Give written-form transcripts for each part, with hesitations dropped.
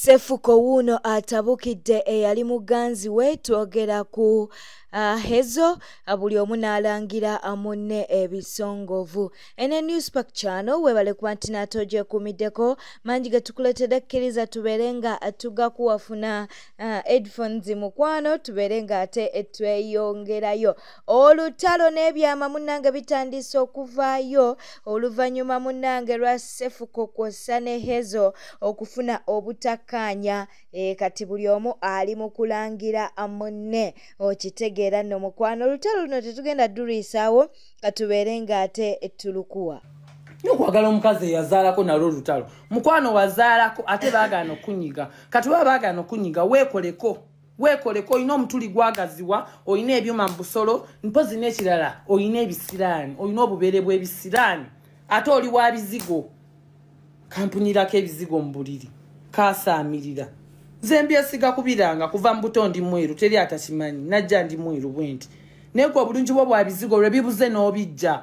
Sefuko wuuno atabukidde eyali muganzi we, twogera ku Hezo, buli omu n'alangira munne ebisongovu. Ene Newspark Channel webale kuba nti nate ogyekuumiddeko mangi ge tukuleetedde, kkiriza tubeere nga tugakuwafuna headphones mukwano, tubeere nga ate tweyongerayo. Olutalo n'ebyama munnange bitandise okuvaayo oluvannyuma munnange lwa Sefuko kw'ossa ne Hezo okufuna obutakkaanya. Kati buli omu ali mu kulangira munne, okitegeera nno mukwano. Olutalo luno tetugenda ddulwisaawo, katubeere ng'ate tulukuwa. N'okwagala omukazi eyazaalako nalwo lutalo. Mukwano wazaalako ate baagaana okunyiga. Kati baba baagaana okunyiga, weekoleko. Weekoleko, olina omutuli gwagaziwa, olina ebyuma mu busolo, mpozi n'ekirala olina ebisiraani, olina obubeere bw'ebisiraani, ate oli wa bizigo. Kampunyirako ebizigo mu buliri, kaasaamirira. Nze mbyesiga kubiranga kuva mu buto ndi mweru, teri atakimanyi, najja ndi mweru bwe nti. Naye gwe obulungi bwo bwa bizigo lwe bibuze n'obijja.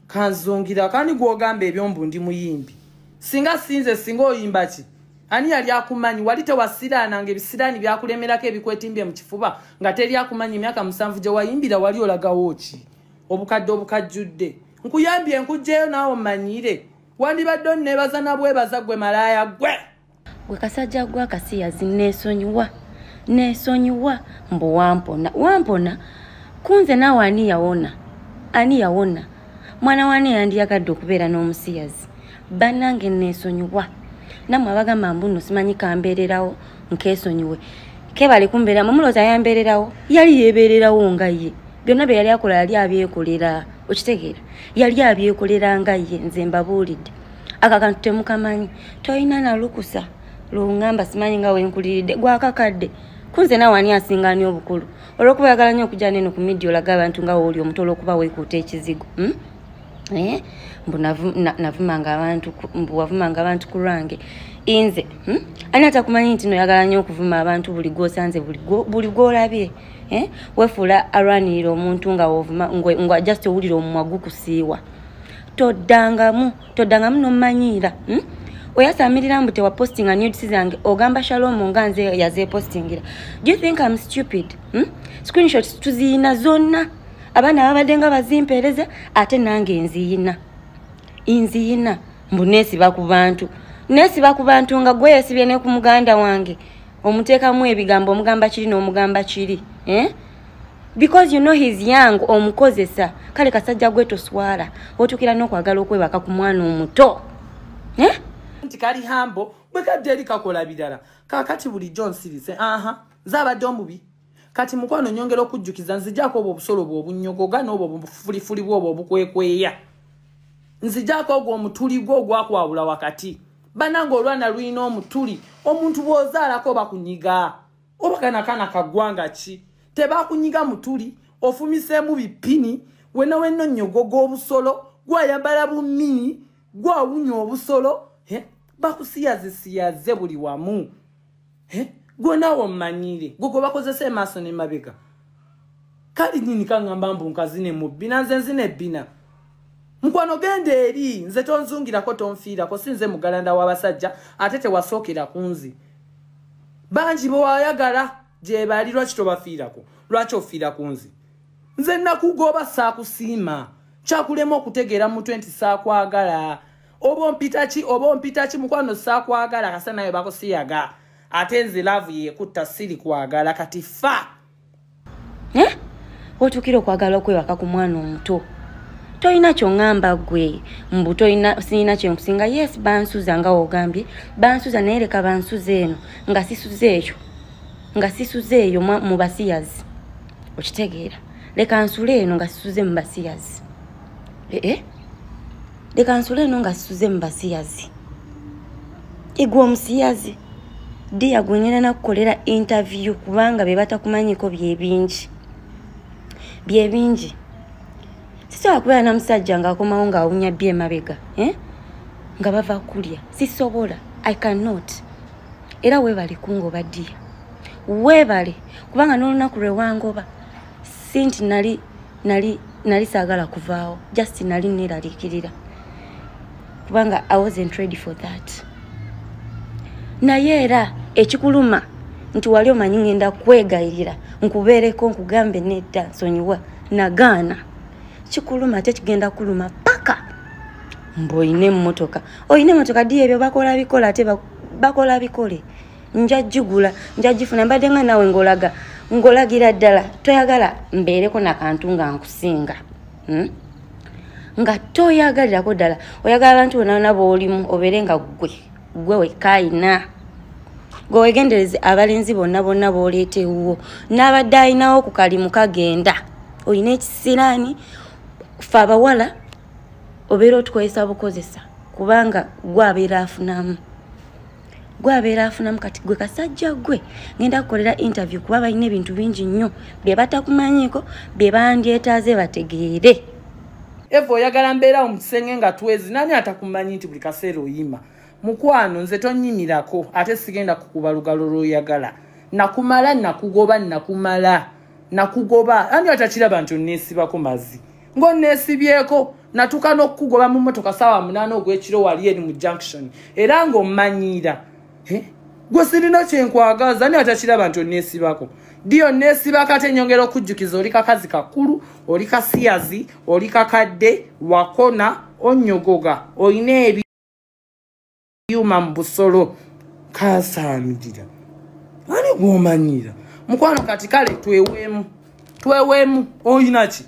Kanzungira, kandi gw'ogamba ebyombu ndi muyimbi. Singa sinze, singa oyimba ki? Ani yali akumanyi? Wali tewasiraananga, ebisiraani byakulemerako ebikwetimbye mu kifuba nga teri akumanyi. Emyaka 7 gye wayimbira wali olagawo ki? Obukadde obukajjudde. Nkuyambye nkuggyeyo naawe omanyire. Wandibadde onneebaza na bwebaza gwe malaaya gwe. Gwe kasajja gwe akasiyazi, neesonyiwa, neesonyiwa mbu wampona, wampona kunze naawe. Ani yawona? Ani yawona? Mwana wani yandiyagadde okubeera n'omusiyazi? Bannange, neesonyiwa. Nammwe abagamba mbu nno simanyi kambeererawo nkeesonyiwe, kebale kumbeera. Mumulooza yambeererawo? Yali yeebeererawo nga ye. Byonna bye yali akola yali abyekolera, okitegeera? Yali abyekolera nga ye. Nze mbabuulidde, aka kantu temukamanyi. Tolina nalukusa luŋŋamba simanyi nga wenkuliridde gwakakadde kunze naawe. Ani asinga ani obukulu? Olwokuba oyagala nnyo okujja neno ku media olaga abantu nga wooli omuto, olwokuba weekuuta ekizigo, Eh? Mbu navumanga abantu, mbu wavumanga abantu ku lwange nze, Ani atakumanyi nti noyagala nnyo okuvuma abantu buli gwosanze, buli gwolabye, eh? Wefuula alwanirira omuntu nga wovuma, nga just owulira omumwa gukusiiwa. Toddangamu, toddangamu nomanyiira, Oyasamirira mbu tewapostinga nudes zange, ogamba Shalom nga nze yazepostingira. Do you think I'm stupid, Screenshots tuziyina zonna, abaana babadde nga bazimpeereza, ate nange nziyina, nziyina. Mbu neesiba ku bantu, neesiba ku bantu nga gwe yeesibye ne ku muganda wange, omuteekamu ebigambo, omugamba kiri n'omugamba kiri, eh? Because you know he's young, omukozesa. Kale kasajja gwe toswala, otuukira n'okwagala okwebaka ku mwana omuto, eh? Nti kali hambo bwe kadde eri kakola birala. Kaakati bulijjo nsirise, aha, nze abadde omubi. Kati mukwano, nyongera okujjukiza, nzijaako obwo obusolo bwe obunnyogoga n'obwo obufulifuli bwobwo obukwekweya, nzijaako ogwo omutuli gwo ogwakwawula wakati. Bannange, olwana lulina omutuli. Omuntu bw'ozaalako bakunyiga, oba kana kaana kaggwanga ki? Tebakunyiga mutuli, ofumiseemu bipini, wena wenna onnyogoga obusolo, gwayambala bumini, gwawunya obusolo, bakusiyazesiyaze buli wamu. Gwe naawe omanyire, gwe gwe bakozesa emaaso n'emabega. Kali nini kaŋŋamba mbu nkazine mu bbina? Nze nzina ebbina, mukwano, genda eri. Nze tonzungirako, tonfiirako, si nze mugalanda w'abasajja, ate tewasookera ku nze. Bangi bewayagala gye bali, lwaki tobafiirako? Lwaki ofiira ku nze? Nze nakugoba, saakusiima. Kyakulema okutegeera mutwe nti saakwagala. Oba ompita ki, oba ompita ki, mukwano, saakwagala. Kasa naye bakusiyaga, ate nze love yekutta, siri kwagala. Kati fa. Eh? Otuukira okwagala okwebaka ku mwana omuto, tolina kyoŋŋamba gwe mbu tolina, sirina kyenkusinga. Yes, bansuza nga wogambye bansuza, naye leka bansuza eno nga sisuze eyo, nga sisuze eyo mu basiyazi, okitegeera? Leka nsule eno nga sisuze mu basiyazi. Ee, leka nsule eno nga sisuze mu basiyazi. Igwe omusiyazi diya gwe ngenda nakukolera interview, kubanga be batakumanyiko byebingi, byebingi. Sisobola kubeera na musajja ng'akomawo ng'awunya bye emabega, eh? Nga bava kulya. Sisobola, I cannot. Era weebale kungoba ddiya, weebale, kubanga n'olunaku lwe wangoba si nti nali saagala kuvaawo, just nali neeraliikirira kubanga I wasn't ready for that. Naye era Ekikuluma nti wali omanyi ngenda kwegayirira nkubeereko nkugambe nedda nsonyiwa, nagaana. Kikuluma ate kigenda kuluma paka mbu oyina emmotoka. Oyina emmotoka ddi? Ebyo bakola bikola, ate bakola bikole. Nja gigula, nja gifuna. Mbadde nga naawe ng'olaga ng'olagira ddala toyagala mbeereko nakantu nga nkusinga, Nga toyagalirako ddala, oyagala abantu bonna bonna b'olimu obeere nga ggwe ggwe wekka ayina. Gwe weegendereze abalenzi bonna bonna b'oleeta ewuwo, n'abadde ayinawo ku kalimu kagenda. Oyina ekisiraani. Ffe abawala obeera otukozesa bukozesa, kubanga gwe abeera afunamu, gwe abeera afunamu. Kati gwe kasajja gwe ngenda kukolera interview, kuba balina ebintu bingi nnyo bye batakumanyiiko bye bandyetaaze bategeere. Eva, oyagala mbeerawo mu kisenge nga twezi? Nani atakumanyi nti buli kaseera oyima? Mukwano, nze tonyimirako, ate sigenda kukuba lugalo lw'oyagala. Nakumala, nakugoba, nakumala, nakugoba. Ani atakiraba nti onneesibako mazzi ng'onneesibyeko? Natuuka n'okukugoba mu mmotoka saawa 8 ogw'ekiro wali eri mu junction, era ng'ommanyiira. Gwe sirina kyenkwagaza. Ani atakiraba nti onneesibako ddi? Onneesibako. Ate nyongera okujjukiza, oli kakazi kakulu, oli kasiyazi, oli kakadde, wakona, onnyogoga, olina ebyuma mu busolo. Kasaamirira ani gw'omanyiira, mukwano? Kati kale tweweemu, tweweemu. Oyina ki?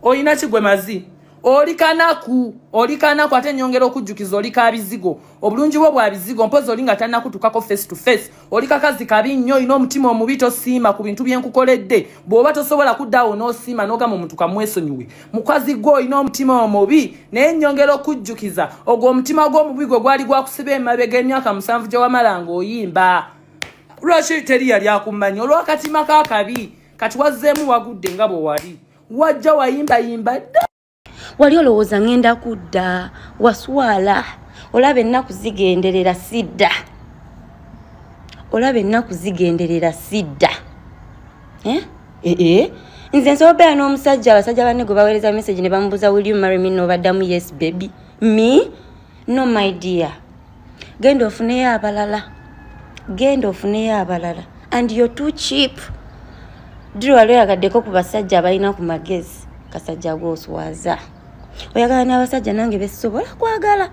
Oyina ki gwe mazi? Oli kanaku, oli kanaku. Ate nyongera okujjukiza, oli kabizigo, obulungi bwo bwa bizigo. Mpozi oli nga tannakutukako face to face. Oli kakazi kabi nnyo, olina omutima omubi, tosiima ku bintu byenkukoledde. Bw'oba tosobola kuddaawo n'osiima n'ogamba omuntu kamwesonyiwe, mukazi gwe olina omutima omubi. Naye nyongera okujjukiza, ogwo omutima gw'omubi gwe gwali gwakusiba emabega emyaka 7 gye wamala ng'oyimba. Lwaki teri yali akumanyi? Olw'akatima k'akabi. Kati wazzeemu wagudde nga bwe wali wajja wayimbayimba dda. Wali olowooza ŋŋenda kudda, waswala. Olaba ennaku zigenderera, sidda. Olaba ennaku zigenderera, sidda. Eh? Ee, nze nsobola obeera n'omusajja, abasajja banne gwe baweereza message ne bamubuuza, "Will you marry me?" N'obaddamu, "Yes baby." Me? No my dear, genda ofuneyo abalala, genda ofuneyo abalala. And you're too cheap. Diri wali oyagaddeko ku basajja abalina ku magezi? Kasajja gwoswaza, oyagala n'abasajja nange besobola kwagala.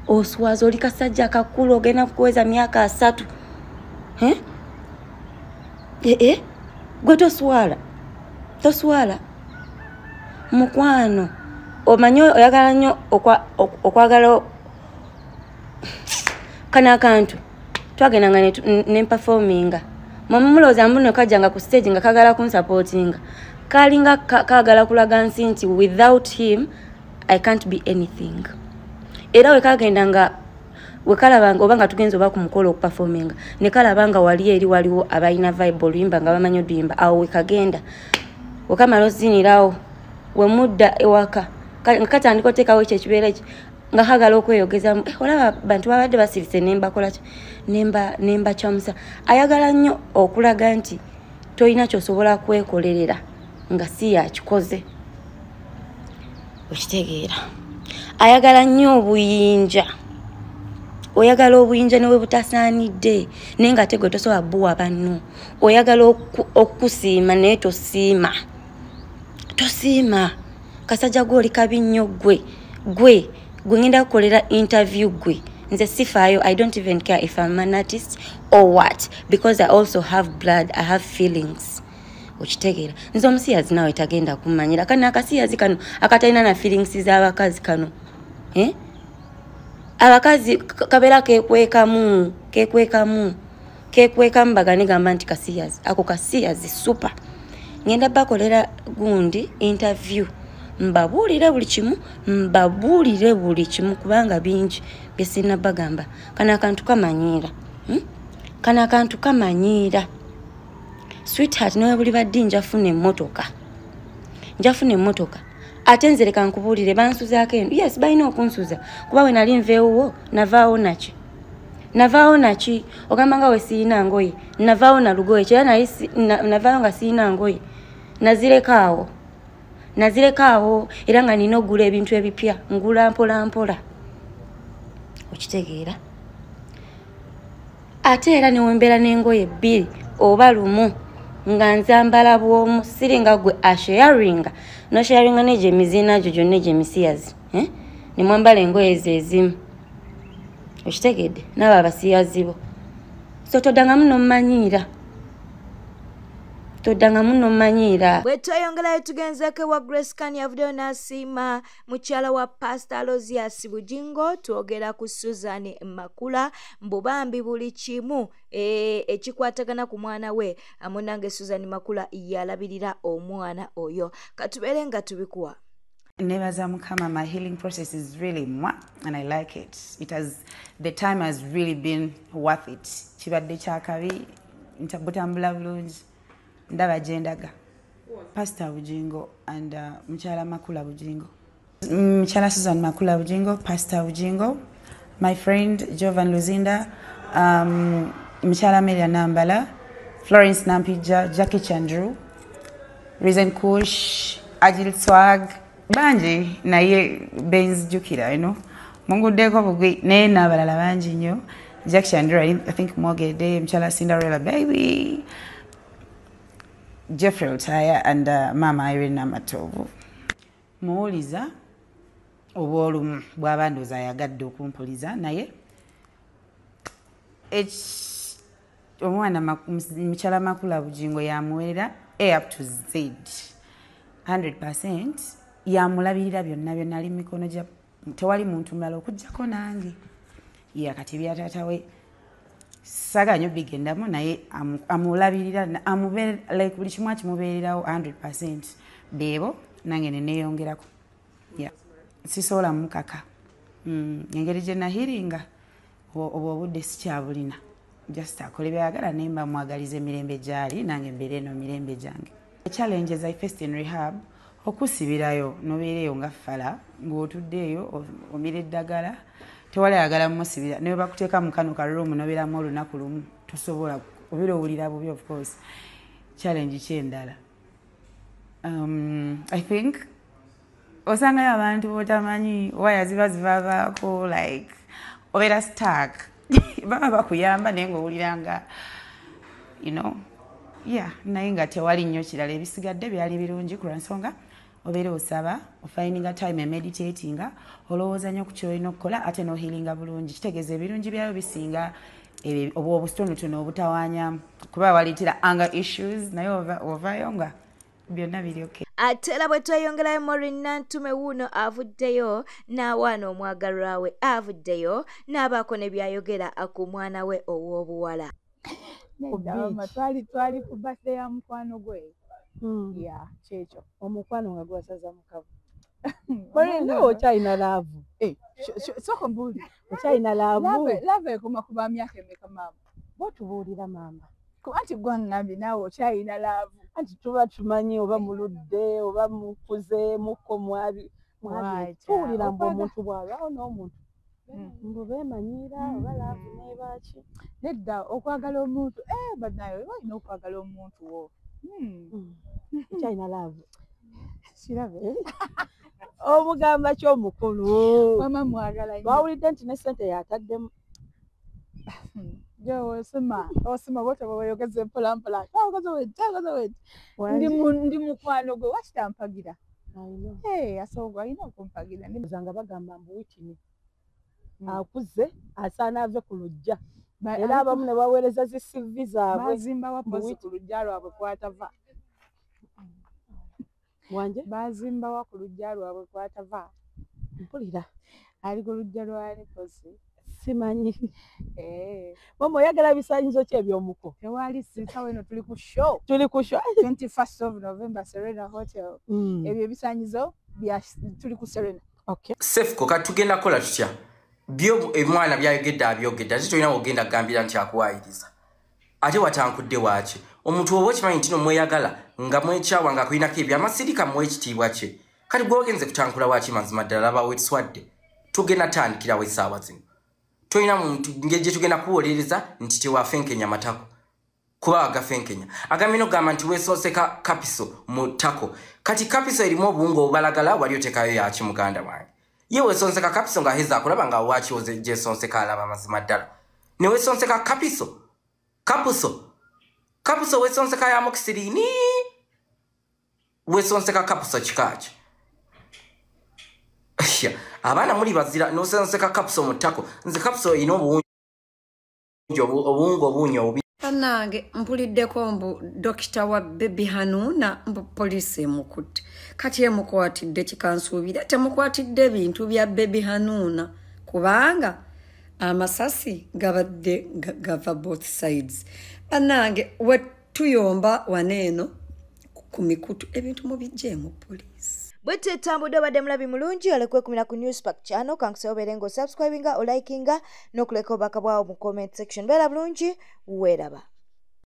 Oswaza, oli kasajja kakulu, ogenda kukuweza myaka 30. Eh? Ee, gwe toswala, toswala mukwano. Omanyi oyagala nnyo okwagala kano akantu. Twagendanga nemperforminga, mwamulowooza mbuno kajjanga ku stage nga kagala kunsupportinga. Kalinga kagala kulaga nsi nti without him I can't be anything. Era wekagenda nga wekalabanga oba nga tugenza oba ku mukolo okuperforminga, ne kalaba nga wali eri waliwo abalina vibe, oluyimba nga bamanyi oduyimba, awo wekagenda wekamala ozinirawo. Wemudda ewaka nga katandika oteekawo ekyo ekibeera ekyo nga kagala okweyogezamu. Eh, olaba bantu babadde basirise, nembakolaki, nembakyamusa. Ayagala nnyo okulaga nti tolina kyosobola kwekolerera nga si yakikoze. Okitegeera? Ayagala nnyo obuyinja, oyagala obuyinja newe butasaanidde, naye nga ate gwe tosobola buwa banno. Oyagala okusiima naye tosiima, tosiima. Kasajja gwe oli kabi nnyo. Gwe gwe gwe ngenda kukolera interview. Gwe nze sifaayo. I don't even care if I'm an artist or what, because I also have blood, I have feelings. Okitegeera? Nze omusiyazi nawe tagenda kumanyira. Kano akasiyazi kano akatalina na feelings z'abakazi kano, eh? Abakazi kabeera kekwekamu, kekwekamu, kekwekamu. Bagane gamba nti kasiyazi ako, kasiyazi super. Ngenda bakolera gundi interview, mbabuulire buli kimu, mbabuulire buli kimu, kubanga bingi byesirina bagamba. Kano akantu kamanyiira, Kano akantu kamanyiira. Sweetheart, nawe buli baddi njafuna emmotoka, njafuna emmotoka. Ate nze leka nkubuulire, bansuzaako eno. Yes, balina okunsuza, kuba we nali nveewuwo navaawo naki, navaawo naki? Ogamba nga we siina ngoye, navaawo na lugoye. Kyera nali navaawo nga siina ngoye, nazirekaawo, nazirekaawo. Era nga nina okugula ebintu ebipya, ngula mpola mpola. Okitegeera? Ate era newembeera n'engoye bbiri oba lumu nga nzambala bw'omu, siringa gwe asharinga nosharinga negyo emiziina gyo gyonna egyo emisiyazi, ne mwambala engoye ze ezimu, okitegedde? Naabo abasiyazi bo. So toddangamu n'omumanyiira, toddangamu n'omumanyiira. Bwe tweyongerayo tugenzeeko ewa Grace Khan, avuddeyo n'asiima mukyala wa Pastor Aloysius Bugingo. Twogera ku Susan Makula, mbu bambi buli kimu ekikwatagana ku mwana we munnange Susan Makula yalabirira omwana oyo. Katubeere nga tubikuwa. Nebaza Mukama, my healing process is really mwah, and I like it. The time has really been worth it. Kibadde kyakabi, butambula bulungi, ndaba gye ndaga. Pastor Bugingo and Mukyala Makula Bugingo. Mukyala Susan Makula Bugingo, Pastor Bugingo, my friend Jovan Luzinda, Mukyala Meria Nambala, Florence Nampija, Jackie Chandru, Reason Kush, Agile Swag, bangi naye benzijukira, you know. Munguddeko bugwi naye n'abalala bangi nnyo. Jackie Chandru, I think mwogedde, Mukyala Cinderella Baby, Jeffrey Otaya and Mama Irene Namatovu. Muwuliza obw'olumu bw'aba ndowooza ayagadde okumpuliza, naye omwana Mukyala Makula Bugingo yamuweerera A up to Z 100%, yamulabirira byonna byonna, ali mu mikono gya tewali muntu mulala okuggyako nange. Ya kati bya taata we saagala nnyo bigendamu, naye amulabirira, like buli kimu akimubeererawo 100%. Beebo nange ne neeyongerako. Yeah. Sisobola mukaka. Engeri gye nahiringa obwo obudde sikyabulina. Just akole by'ayagala naye mba mwagaliza emirembe gy'ali, nange mbeere eno mirembe gyange. The challenges I faced in rehab, okusibirayo n'obeera eyo nga ffala, ng'otudde eyo omira eddagala, tewali ayagala mumusibira, ne bwe bakuteeka mu kano ka room n'obeeramu olunaku lumu, tosobola, obeera owulira bubi of course. Challenge ki endala? I think osangayo abantu b'otamanyi, waya ziba zibavaako, like obeera stuck. Baba bakuyamba naye ng'owulira nga, you know, yeah, naye nga tewali nnyo kirala, ebisigadde byali birungi ku lwa nsonga obeera osaba, ofindinga time emeditatinga, olowooza nnyo ku ky'olina okukola ate n'ohealinga bulungi. Kitegeeza ebirungi byayo bisinga obwo obutonotono obutawaanya, kuba waleetera anger issues, naye ovaayo nga byonna biri okay. Ate era bwe tweyongerayo Maureen Nantume wuuno avuddeyo n'awaana omwagalwa we, avuddeyo n'abaako ne by'ayogera ku mwana we ow'obuwala. Nedda mama, twali ku birthday ya mukwano gwe. Yeah, kyekyo. Omukwano nga gwasaza mukavu. Maureen, nawe okyalina love. Sooka mbuulire. Okyalina love. Love ekoma kuba myaka emeka maama? Bw'otubuulira maama. Anti gwe ngambye naawe okyalina love. Anti tuba tumanyi oba muludde oba mukuze mukko mwabi. Tuwulira mbu omuntu bw'alwawo n'omuntu. Mbu beemanyiira oba love n'ebaaki. Nedda okwagala omuntu, bannaawe olina okwagala omuntu wo. Okyalina love. Kirabe. Omugamba ki omukulu? Mama mwagala nnyo. Bawulidde nti ne ssente yataddemu. Gwe osima bw'otyo bwe weeyogeza mpola mpola. Ndi mukwano gwe wakitampagira. Asobola alina okumpagira. Nga bagamba mbu Whitney akuze asaana ave ku luggya. Era abamu ne baweereza zi CV zaabwe. Bazimbawa pozi ku luggya lwabwe kwatava. Wanje? Bazimbawa ku luggya lwabwe kwatava. Mpulira. Ali ku luggya lwani pozi? Simanyi. Mama oyagala bisaanyizo ki eby'omuko? Tewali sinsawo eno tuli ku show. Tuli ku show. 21st of November Serena Hotel. Ebyo ebisaanyizo bya tuli ku Serena. Okay. Sefco kati tugenda kukola tutya? Byo omwana byayogedde abyogedde, ate tolina w'ogenda kugambira nti akuwaayiriza. Ate watankudde waaki? Omuntu oba okimanyi nti no mweyagala nga mwekyawa nga akulinako ebyamasirika muwe ekitiibwa kye. Kati gwe ogenze kutankula waaki mazima ddala laba wetuswadde. Tugenda tandikirawo essaawa zino. Tolina muntu ngeri gye tugenda kuwolereza nti tewafenkenya matako. Kuba agafenkenya. Agambye n'okugamba nti weesoose kapiso mu ttako. Kati kapiso erimu obuwunga obubalagala wali oteekayo yaki muganda wange. Ye weesonseka kapiso nga heza akulaba nga waaki gyesonseka alaba mazima ddala. Newesonseka kapiso. Kapuso. Kapuso wesonseka ya amoxicillin. Wesonseka kapuso kikaaki. Abaana muli bazira nosonseka kapuso mu ttako. Nze kapuso erina obuwungi obuwunga obuwunya obubi. Bannange mpuliddeko mbu dokita wa Baby Hanuna mbu poliisi emukutte. Kati emukwatidde kikansuubira temukwatidde bintu bya Baby Hanuna kubanga amasasi gabadde gava both sides. Bannange we tuyomba waneeno ku mikutu ebintu mubijjeemu poliisi. Bwete tambudde obadde mulabi mulungi olekwekumira ku Newspark channel kankusaba obeere ng'osubscribinga olikinga n'okuleka obubaka bwawo mu comment section. Beera bulungi weeraba.